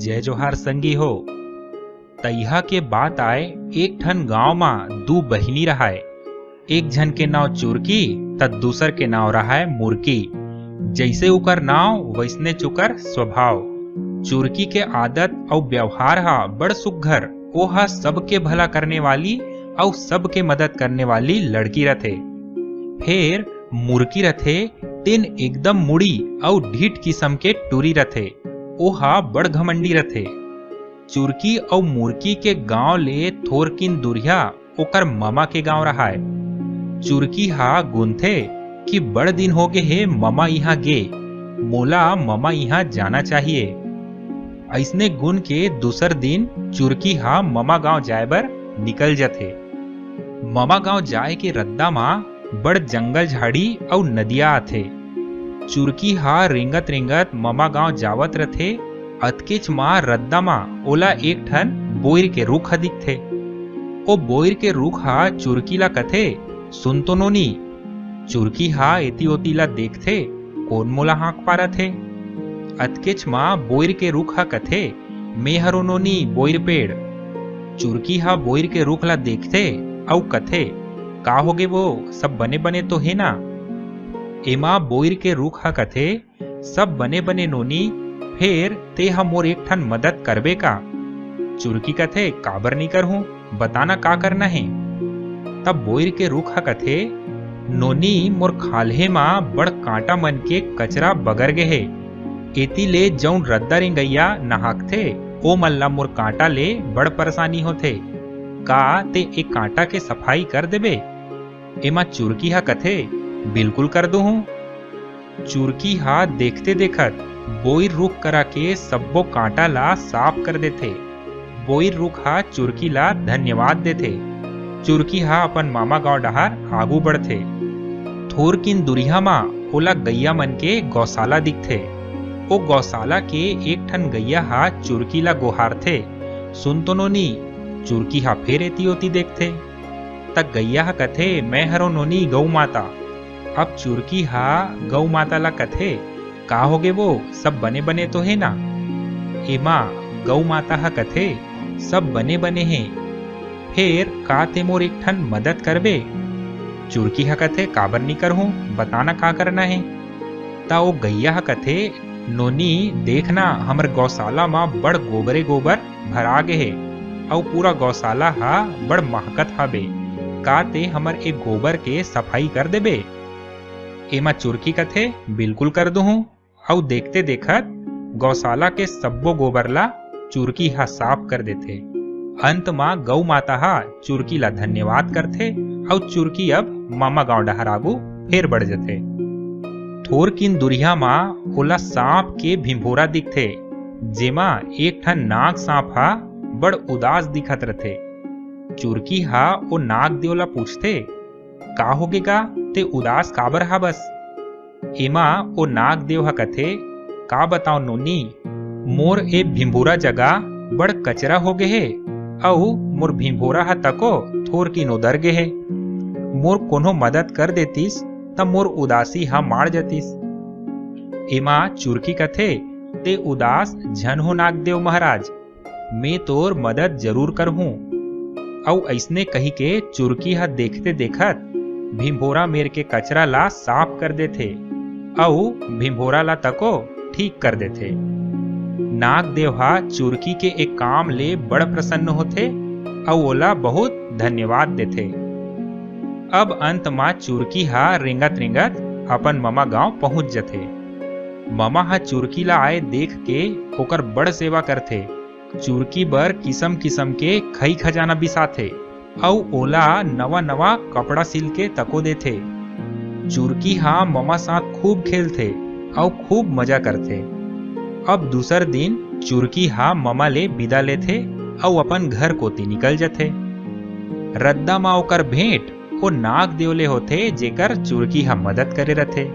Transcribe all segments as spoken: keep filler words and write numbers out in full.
जय जोहार संगी हो। तइहा के बात आय, एक ठन गांव म दू बहिनी रहय। एक झन के नांव चुरकी, त दूसर के नांव रहय मुरकी। जइसे ओकर नांव, वइसनेच ओकर स्वभाव। चुरकी के आदत अउ व्यवहार ह बड़ सुग्घर। ओ ह सबके भला करने वाली अउ सबके मदद करने वाली लड़की रथे। फेर मुरकी रथे, तेन एकदम मुड़ी अउ ढीठ किसम के टूरी रथे। ओ ह बड़ घमंडी रथे। चुरकी अउ मुरकी के गांव ले थोरकिन दुरिहा ओकर ममा के गांव रहय। चुरकी ह गुनथे कि बड़ दिन हो गे हे ममा इहां गे, मोला ममा इहां जाना चाहिए। अइसने गुन के दूसर दिन चुरकी ह ममा गांव जाय बर निकल जथे। ममा गांव जाय के रद्दा म बड़ जंगल झाड़ी अउ नदिया आथे। चुरकी ह रेंगत-रेंगत ममा गांव जावत रथे। अतकेच म रद्दा म ओला एक ठन बोइर के रूख ह दिखथे। ओ बोइर के रूख ह चुरकी ला कथे, "सुन तो नोनी।" चुरकी ह एती-ओती ला देखथे, "कोन मोला हांक पारत हे?" अतकेच म बोइर के रूख ह कथे, "में हरो नोनी बोइर पेड़।" चुरकी ह बोइर के रूख ला देखथे अउ कथे, "का होगे वो, सब बने-बने तो हे ना?" एमा बोइर के रूख ह कथे, "सब बने-बने नोनी, फेर तें ह मोर एक ठन मदद करबे का?" चुरकी कथे, "काबर नइ करहूं, बता ना का करना हे?" तब बोइर के रूख ह कथे, "नोनी, मोर खाल्हे म बड़ कांटा मन के कचरा बगर गे हे। एती ले जऊन रद्दा रेंगइया नहाकथे, ओमन ला मोर कांटा ले बड़ परेसानी होथे। का तें ए कांटा के सफाई कर देबे?" एमा चुरकी ह कथे, "बिल्कुल कर दूहूं।" चुरकी ह देखते देखत बोइर रूख करा के सब्बो कांटा ला साफ कर देथे। बोइर रूख ह चुरकी ला धन्यवाद देथे। चुरकी ह अपन मामा गांव डहार आगू बढ़थे। थोरकिन दुरिहा म ओला गइया मन के गौशाला दिखथे। ओ गौशाला के एक ठन गइया ह चुरकी ला गोहारथे, "सुन तो नोनी।" चुरकी ह फेर एती-ओती देखथे। त गइया ह कथे, "मैं हरो नोनी गऊ माता।" अब चुरकी ह गऊ माता ला कथे, "का होगे वो, सब बने-बने तो हे ना?" एमा गऊ माता ह कथे, "सब बने-बने हे, फेर का तें मोर एक ठन मदद करबे?" चुरकी ह कथे, "काबर नइ करहूं, बता ना का करना हे।" त ओ गइया ह कथे, "नोनी, देख ना, हमर गौशाला म बड़ गोबरे गोबर भरा गे हे, अउ पूरा गौशाला ह बड़ महकत हाबे। का तें हमर ए गोबर के सफाई कर देबे?" एमा चुरकी कथे, "बिल्कुल कर दूहूं।" अउ देखते देखत गौशाला के सब्बो गोबर ला चुरकी ह साफ कर देथे। अंत म गऊ माता ह चुरकी ला धन्यवाद करथे अउ चुरकी अब मामा गांव डहर आगू फेर बढ़ जथे। थोरकिन दुरिहा म ओला सांप के भिंभोरा दिखथे, जेमा एक ठन नाग सांप ह बड़ उदास दिखत रथे। चुरकी ह ओ नाग देव ला पूछथे, "का होगे गा, ते उदास काबर हाबस?" एमा ओ नाग देव ह कथे, "का बतांव नोनी, मोर ए भिंभोरा जगा बड़ कचरा हो गे हे, अउ मोर भिंभोरा ह तको थोरकिन ओदर गे हे। मोर कोनो मदद कर देतिस, त मोर उदासी ह माड़ जतिस।" एमा चुरकी कथे, "ते उदास झन हो नाग देव महाराज, में तोर मदद जरूर करहूं।" अउ अइसने कहिके चुरकी ह देखते देखत भिंभोरा मेर के कचरा ला साफ कर देथे अउ भिंभोरा ला तको ठीक कर देथे। नाग देव ह चुरकी के ए काम ले बड़ प्रसन्न होथे अउ ओला बहुत धन्यवाद देथे। अब अंत म चुरकी ह रेंगत रेंगत अपन ममा गांव पहुंच जथे। ममा ह चुरकी ला आए देख के ओकर बड़ सेवा करथे। चुरकी बर किसम-किसम के खई-खजाना बिसाथे अउ ओला नवा-नवा कपड़ा सिल के तको देथे। चुरकी ह ममा साथ खूब खेलथे अउ खूब मजा करथे। अब दूसर दिन चुरकी ह ममा ले बिदा लेथे अउ अपन घर कोति निकल जथे। रद्दा म ओकर भेंट ओ नाग देव ले होथे, जेकर चुरकी ह मदद करे रथे।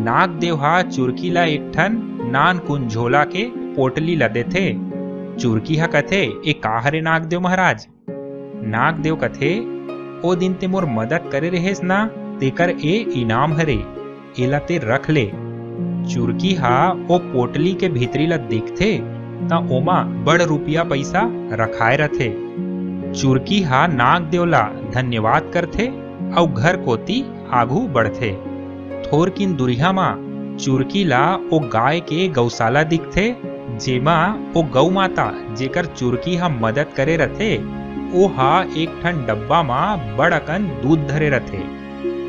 नाग देव ह चुरकी ला एक ठन नानकुन झोला के पोटली ला देथे। चुरकी ह कथे, "ए का हरे नाग देव महाराज?" नाग देव कथे, "ओ दिन ते मोर मदद करे रहेस ना, तेकर ए इनाम हरे, एला ते रख ले।" चुरकी ह ओ पोटली के भीतरी ला देखथे, त ओमा बड़ रुपया पइसा रखाय रथे। चुरकी ह नाग देव ला धन्यवाद करथे अउ घर कोति आघू बढ़थे। थोरकिन दुरिहा म चुरकी ला ओ गाय के गौशाला दिखथे, जेमा ओ गौ माता, जेकर चुरकी ह मदद करे रथे, ओ ह एक ठन डब्बा म बड़ अकन दूध धरे रथे।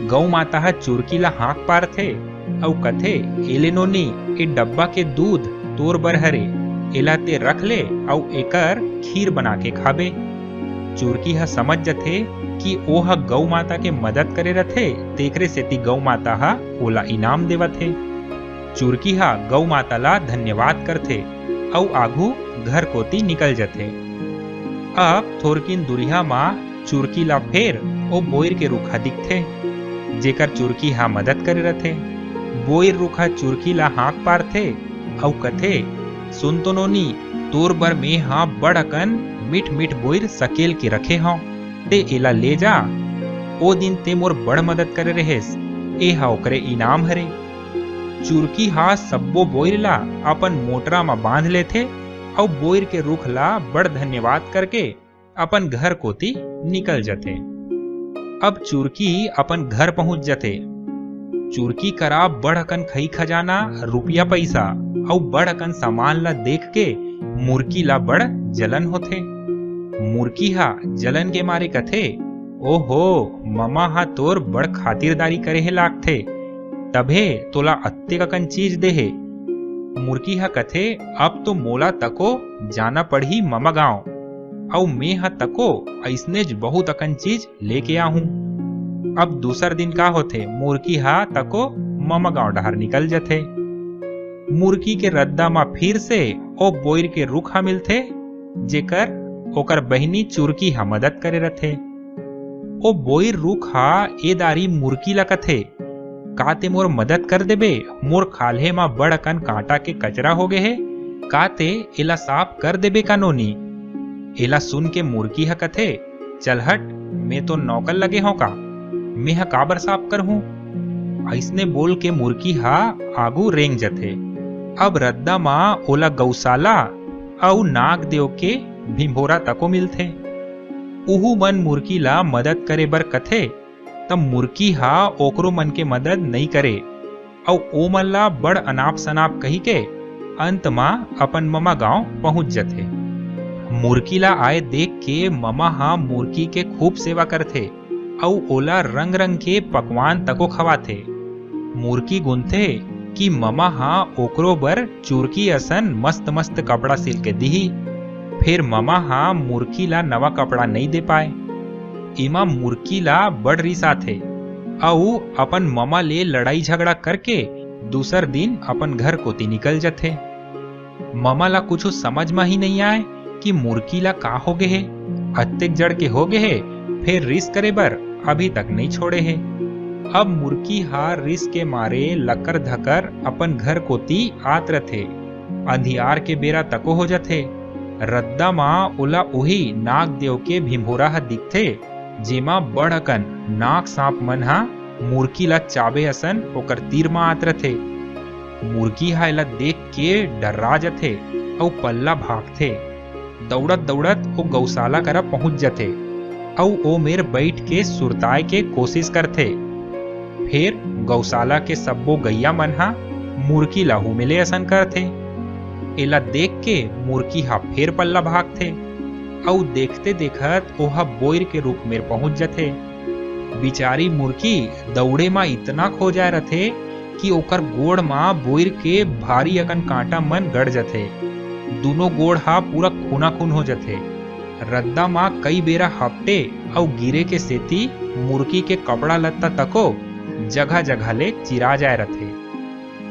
गौ माता ह चुरकी ला हाँक पारथे अउ कथे, "ए ले नोनी, ए डब्बा के दूध तोर बर हरे, एला ते रख ले अउ एकर खीर बना के खाबे।" चुरकी ह समझ जथे कि ओ ह गौ माता के मदद करे रथे, तेकरे सेती गौ माता ह ओला इनाम देवत हे। चुरकी ह गौ माता ला धन्यवाद करथे अउ आघू घर कोति निकल जथे। अब थोरकिन दुरिहा म चुरकी ला फेर ओ बोइर के रूख ह दिखथे, जेकर चुरकी ह मदद करे रथे। बोइर रूख ह चुरकी ला हाँक पारथे अउ कथे, "सुन तो नोनी, तोर बर मेंह बड़ अकन मीठ मीठ बोइर सकेल के रखे हंव, ते एला ले जा। ओ दिन ते मोर बड़ मदद करे रहेस, ए ह ओकरे इनाम हरे।" चुरकी ह सब्बो बोइर ला अपन मोटरा म बांध लेथे अउ बोइर के रूख ला बड़ धन्यवाद करके अपन घर कोति निकल जथे। अब चुरकी अपन घर पहुंच जथे। चुरकी करा बड़ अकन खई खजाना, रुपया पइसा अउ बड़ अकन सामान ला देख के मुरकी ला बड़ जलन होथे। मुरकी ह जलन के मारे कथे, "ओहो, ममा ह तोर बड़ खातिरदारी करे हे लागथे, तभे तोला अत्तेक अकन चीज दे हे।" मुरकी ह कथे, "अब तो मोला तको जाना पड़ही ममा गांव, अउ मेंह तको अइसनेच बहुत अकन चीज लेके आहूं।" अब दूसर दिन का होथे, मुरकी ह तको ममा गांव डहर निकल जथे। मुरकी के रद्दा म फिर से ओ बोइर के रूख ह मिलथे, जेकर ओकर बहिनी चुरकी ह मदद करे रथे। ओ बोइर रूख ह ए दारी मुरकी ल कथे, "का ते मोर मदद कर देबे? मोर खाल्हे म बड़ अकन कांटा के कचरा हो गे हे, का ते एला साफ कर देबे का नोनी?" एला सुन के मुरकी ह कथे, "चल हट, मैं तो नौकर लगे हंव का? मैं ह काबर साफ करहूं?" अइसने बोल के मुरकी ह आगू रेंग जथे। अब रद्दा म ओला गौशाला अउ नाग देव के भिंभोरा तको मिलथे। उहू मन मुरकी ला मदद करे बर कथे, त मुरकी ह ओकरो मन के मदद नइ करे अउ ओमन ला बड़ अनाप सनाप कहिके अंत म अपन ममा गांव पहुंच जथे। मुरकी ला आए देख के ममा ह मुरकी के खूब सेवा करथे अउ ओला रंग रंग के पकवान तको खवाथे। मुरकी गुनथे कि ममा ह ओकरो बर चुरकी असन मस्त मस्त कपड़ा सिल के दिही। फेर ममा ह मुरकी ला नवा कपड़ा नइ दे पाए। एमा मुरकी ला बड़ रिस आथे अउ अपन ममा ले लड़ाई झगड़ा करके दूसर दिन अपन घर कोति निकल जथे। ममा ला कुछु समझ म ही नइ आए कि मुरकी ला का हो गे हे। अतेक जड़ के हो गे हे, फेर रिस करे बर अभी तक नइ छोड़े हे। अब मुरकी ह रिस के मारे लकर धकर अपन घर कोति आत रथे। अंधियार के बेरा तको हो जथे। रद्दा म ओला उही नाग देव के भिंभोरा ह दिखथे, जेमा बड़ अकन नाग सांप मन ह मुरकी ला चाबे असन ओकर तीर म आत रथे। मुरकी ह एला देख के डर्रा जथे अउ पल्ला भागथे। दउड़त दउड़त ओ गौशाला करा पहुंच जथे अउ ओ मेर बइठ के सुरताए के कोसिस करथे। फेर गौशाला के सब्बो गइया मन ह मुरकी ला हुमेले असन करथे। एला देख के मुरकी ह फेर पल्ला भागथे अउ देखते देखत ओह बोइर के रूख मेर पहुंच जथे। बिचारी मुरकी दउड़े म इतना खो जाए रथे कि ओकर गोड़ म बोइर के भारी अकन कांटा मन गड़ जथे। दूनों गोड़ ह पूरा खूनाखून हो जथे। रद्दा म कई बेरा हपटे अउ गिरे के सेती मुरकी के कपड़ा लत्ता तको जगह-जगह ले चिरा जाए रथे।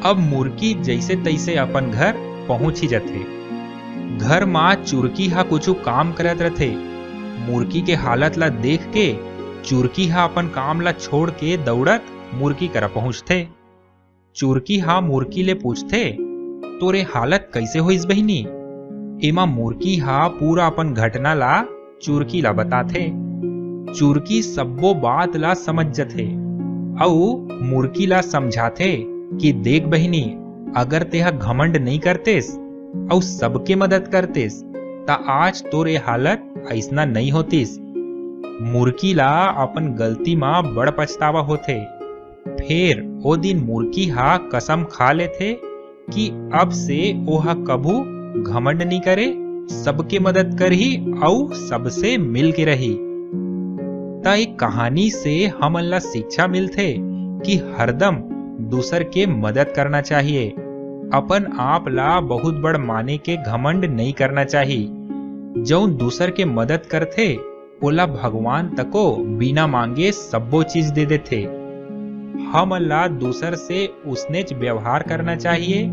अब मुरकी जइसे तइसे अपन घर पहुंच ही जथे। घर म चुरकी ह कुछु काम करत रथे। मुरकी के हालत ल देख के चुरकी ह अपन काम ल छोड़ के दउड़त मुरकी करा पहुंचथे। चुरकी ह मुरकी ले पूछथे, "तोरे हालत कइसे होइस बहिनी?" एमा मुरकी ह पूरा अपन घटना ला चुरकी ला बताथे। चुरकी सब्बो बात ला समझ जथे अउ मुरकी ला समझाथे कि देख बहिनी, अगर तेहा घमंड नइ करतेस, अउ सबके मदद करतेस, त आज तोर ए हालत अइसना नइ होतिस। मुरकी ला अपन गलती म बड़ पछतावा होथे। फेर ओ दिन मुरकी हा कसम खा लेथे कि अब से ओहा कभू घमंड नइ करे, सबके मदद करही अउ सबसे मिल के रही। त ए कहानी से हमन ला शिक्षा मिलथे कि हरदम दूसर के मदद करना चाहिए। अपन आप ला बहुत बड़ माने के घमंड नइ करना चाही। जउन दूसर के मदद करथे, ओला भगवान तको बिना मांगे सब्बो चीज दे देथे। हमन ला दूसर से उसनेच व्यवहार करना चाहिए,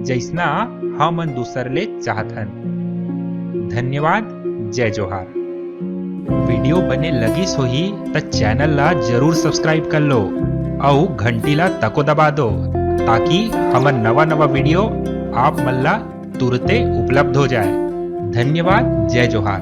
जइसना हमन दूसर ले चाहथन। धन्यवाद। जय जोहार। वीडियो बने लगिस होही त चैनल ला जरूर subscribe कर लो अउ घंटी ला तको दबा दो, ताकि हमर नवा नवा वीडियो आप मन ला तुरते उपलब्ध हो जाए। धन्यवाद। जय जोहार।